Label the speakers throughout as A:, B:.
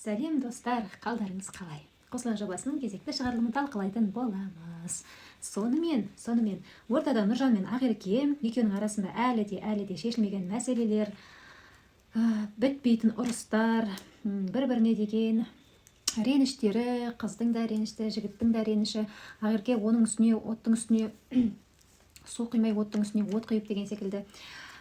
A: Сәлем, достар! Қалдарыңыз қалай? Қосылайық жобасының кезекті шығарылымын талқылайтын боламыз. Сонымен ортада Нұржан мен Ақерке, екеуінің арасында әлі де шешілмеген мәселелер, бітпейтін ұрыстар, бір біріне деген реніштері, қыздың да ренішті, жігіттің де реніші. Ақерке оның үстіне оттың үстіне су құймай, оттың үстіне от құйып деген секілді,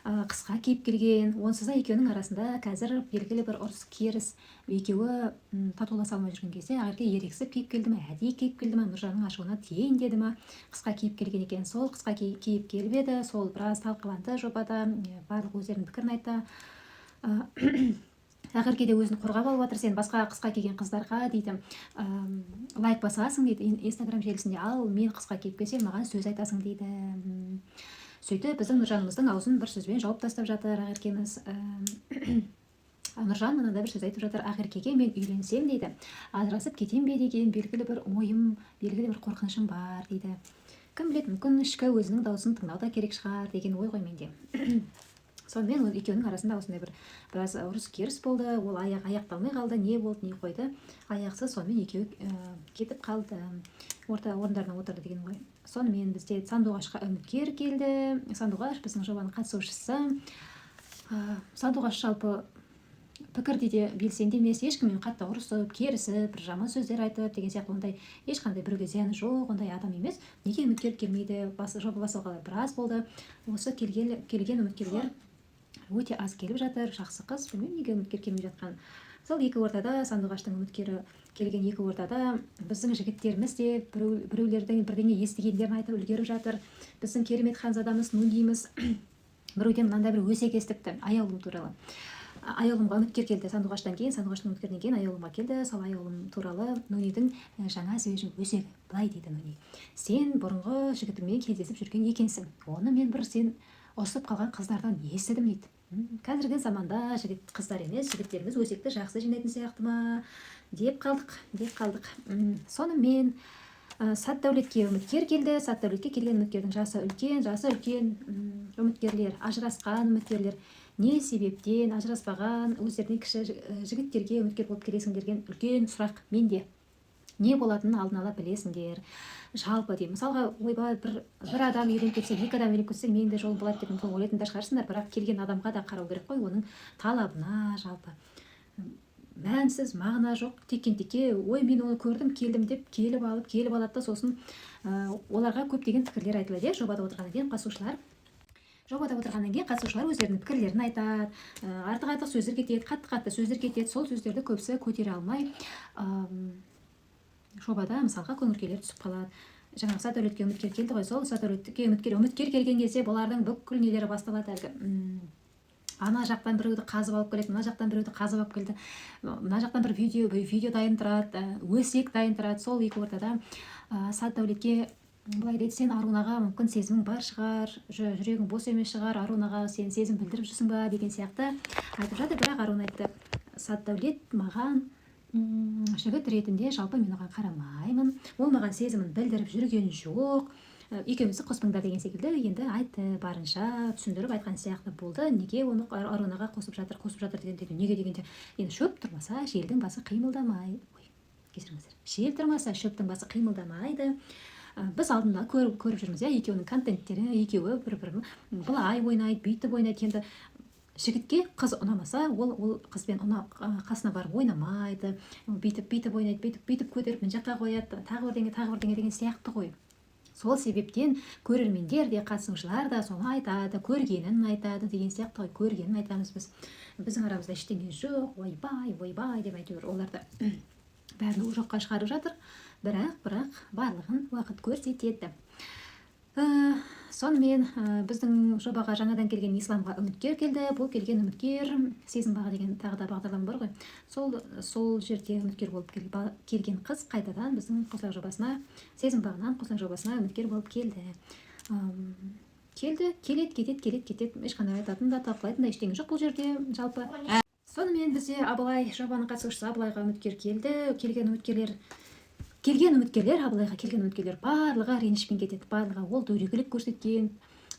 A: қысқа киіп келген. Онсыз да екеуінің арасында қазір белгілі бір ұрыс керіс, екеуі татуласа алмай жүрген кезде Ақерке ерегісіп киіп келді ме, әдейі киіп келді ме, Нұржанның ашуына тиейін деді ма, қысқа киіп келген екен. Сол қысқа киіп келіп еді, сол біраз талқыланды жобада, барлық өздерінің пікірін айтты. Ақерке де өзін қорғап алып жатыр. «Сен басқа қысқа киген қыздарға, – дейді, – лайк басасың, – дейді, – Инстаграм желісінде, ал мен қысқа киіп келсем, маған сөз айтасың», – дейді. Сөйтіп біздің Нұржанымыздың аузын бір сөзбен жауып тастап жатыр Ақеркеміз. Нұржан мынандай бір сөз айтып жатыр: «Ақеркеге мен үйленсем, – дейді, – ажырасып кетем бе деген белгілі бір ойым, белгілі бір қорқынышым бар», – дейді. Кім біледі, мүмкін, ішкі өзінің дауысын тыңдау да керек шығар деген ой ғой менде. Сонымен ол екеуінің арасында осындай бір біраз ұрыс керіс болды. Ол аяқ аяқталмай қалды, не болды, не қойды, аяқсыз. Сонымен екеуі кетіп қалды, орта орындарына отырды деген ғой. Сонымен бізде Сандуғашқа үміткер келді. Сандуғаш – біздің жобаның қатысушысы. Сандуғаш жалпы пікірде де белсенді емес, ешкіммен қатты ұрысып керісіп, бір жаман сөздер айтып деген сияқты, ондай ешқандай біреуге зияны жоқ, ондай адам емес. Неге үміткер келмейді? Жоба басталғалы біраз болды, осы келген үміткерлер өте аз келіп жатыр. Жақсы қыз, білмеймін неге үміткер келмей жатқанын. Сол екі ортада, Сандуғаштың үміткері келген екі ортада біздің жігіттеріміз де біреулерден бірдеңе естігендерін айтып үлгеріп жатыр. Біздің керемет ханзадамыз Нуниміз біреуден мынандай бір өсек естіпті Аяулым туралы. Аяулымға үміткер келді Сандуғаштан кейін, Сандуғаштың үміткерінен кейін Аяулымға келді. Сол Аяулым туралы Нунидің жаңа свежий өсегі былай дейді: «Нуни, сен бұрынғы жігітіңмен кездесіп жүрген екенсің, оны мен бір сен ұрысып қалған қыздардан естідім», – дейді. Қазіргі заманда жігіт қыздар емес, жігіттеріміз өсекті жақсы жинайтын сияқты ма деп қалдық, деп қалдық. Сонымен Сәтдәулетке үміткер келді. Сәтдәулетке келген үміткердің жасы үлкен, жасы үлкен үміткерлер, ажырасқан үміткерлер не себептен ажыраспаған, өздерінен кіші жігіттерге үміткер болып келесіңдер деген үлкен сұрақ менде. Не болатынын алдын ала білесіңдер жалпы деймін. Мысалға, ойбай, бір адам үйленіп кетсе, екі адам үйленіп кетсе, менің де жолым болады деп мүмкін ойлайтын да шығарсыңдар. Бірақ келген адамға да қарау керек қой, оның талабына. Жалпы мәнсіз, мағына жоқ, тектен текке «ой, мен оны көрдім, келдім» деп келіп алып, келіп алады да, сосын оларға көптеген пікірлер айтылады, иә. Жобада отырғаннан кейін қатысушылар, жобада отырғаннан кейін қатысушылар өздерінің пікірлерін айтады, артық артық сөздер кетеді, қатты қатты сөздер кетеді. Сол сөздерді көбісі көтере алмай, жобада мысалға көңіл күйлері түсіп қалады. Жаңағы Сәтдәулетке үміткер келді ғой. Сол Сәтдәулетке үміткер келген кезде бұлардың бүкіл нелері басталады әлгі, ана жақтан біреуді қазып алып келеді, мына жақтан біреуді қазып алып келді, мына жақтан бір видео дайын тұрады, өсек дайын тұрады. Сол екі ортада Сәтдәулетке былай дейді: «Сен Арунаға мүмкін сезімің бар шығар, жүрегің бос емес шығар, Арунаға сен сезім білдіріп жүрсің ба?» деген сияқты айтып жатыр. Бірақ Аруна айтты: «Сәтдәулет маған жігіт ретінде жалпы мен оған қарамаймын, ол маған сезімін білдіріп жүрген жоқ, екеумізді қоспаңдар», – деген секілді енді айтты, барынша түсіндіріп айтқан сияқты болды. Неге оны Арунаға қосып жатыр, қосып жатыр дегенде, неге дегенде, енді шөп тұрмаса, желдің басы қимылдамай, ой, кешіріңіздер, жел тұрмаса, шөптің басы қимылдамайды. Біз алдында көріп жүрміз, иә, екеуінің контенттері, екеуі бір бірін былай ойнайды, бүйтіп ойнайды. Енді жігітке қыз ұнамаса, ол қызбен қасына барып ойнамайды, бүйтіп бүйтіп ойнайды, бүйтіп бүйтіп көтеріп мына жаққа қояды, тағы бірдеңе, тағы бірдеңе деген сияқты ғой. Сол себептен көрермендер де, қатысушылар да соны айтады, көргенін айтады деген сияқты ғой. Көргенін айтамыз біз, біздің арамызда ештеңе жоқ, ойбай, ойбай деп әйтеуір олар да бәрін жоққа шығарып жатыр. Бірақ барлығын уақыт көрсетеді. Сонымен біздің жобаға жаңадан келген Исламға үміткер келді. Бұл келген үміткер «Сезім бағы» деген тағы да бағдарлама бар ғой, сол жерде үміткер болып келген қыз қайтадан біздің Қосылайық жобасына, «Сезім бағынан» Қосылайық жобасына үміткер болып келді. Келді, келеді, кетеді, келеді, кетеді. Ешқандай айтатын да, талқылайтын да ештеңе жоқ бұл жерде жалпы. Сонымен бізде Абылай, жобаның қатысушысы Абылайға үміткер келді. Келген үміткерлер, Абылайға келген үміткерлер барлығы ренішпен кетеді, барлығы. Ол дөрекілік көрсеткен,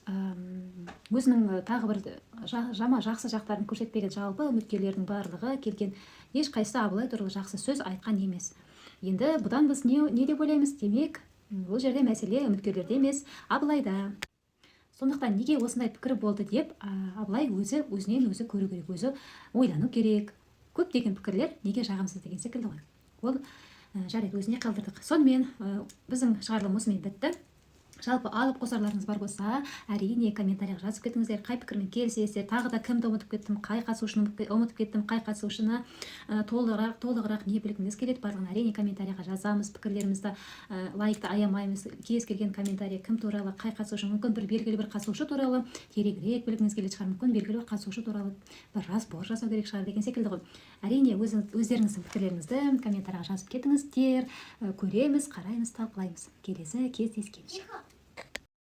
A: Өзінің тағы бір жаман жақсы жақтарын көрсетпеген. Жалпы үміткерлердің барлығы келген, ешқайсысы Абылай туралы жақсы сөз айтқан емес. Енді бұдан біз не деп ойлаймыз? Демек, бұл жерде мәселе үміткерлерде емес, Абылайда. Сондықтан неге осындай пікір болды деп Абылай өзі өзінен өзі көру керек, өзі ойлану керек. Көптеген пікірлер неге жағымсыз деген секілді ғой. Ол жарайды, өзіне қалдырдық. Сонымен, біздің шығарылым осымен бітті. Жалпы, алып қосарларыңыз бар болса, әрине, комментарийға жазып кетіңіздер. Қай пікірмен келісесіздер, тағы да кімді ұмытып кеттім, қай қатысушыны ұмытып кеттім, қай қатысушыны толығырақ не білгіңіз келеді, барлығын, әрине, комментарийға жазамыз. Пікірлерімізді, лайкты аямаймыз. Кез келген комментарий кім туралы, қай қатысушы, мүмкін, бір белгілі бір қатысушы туралы тереңірек білгіңіз келетін шығар, мүмкін, белгілі бір қатысушы туралы бір разбор жасау керек шығар деген секілді ғой. Әрине, өздеріңіздің пікірлеріңізді комментарийға жазып кетіңіздер. Көреміз, қараймыз, талқылаймыз. Келесі кездескенше.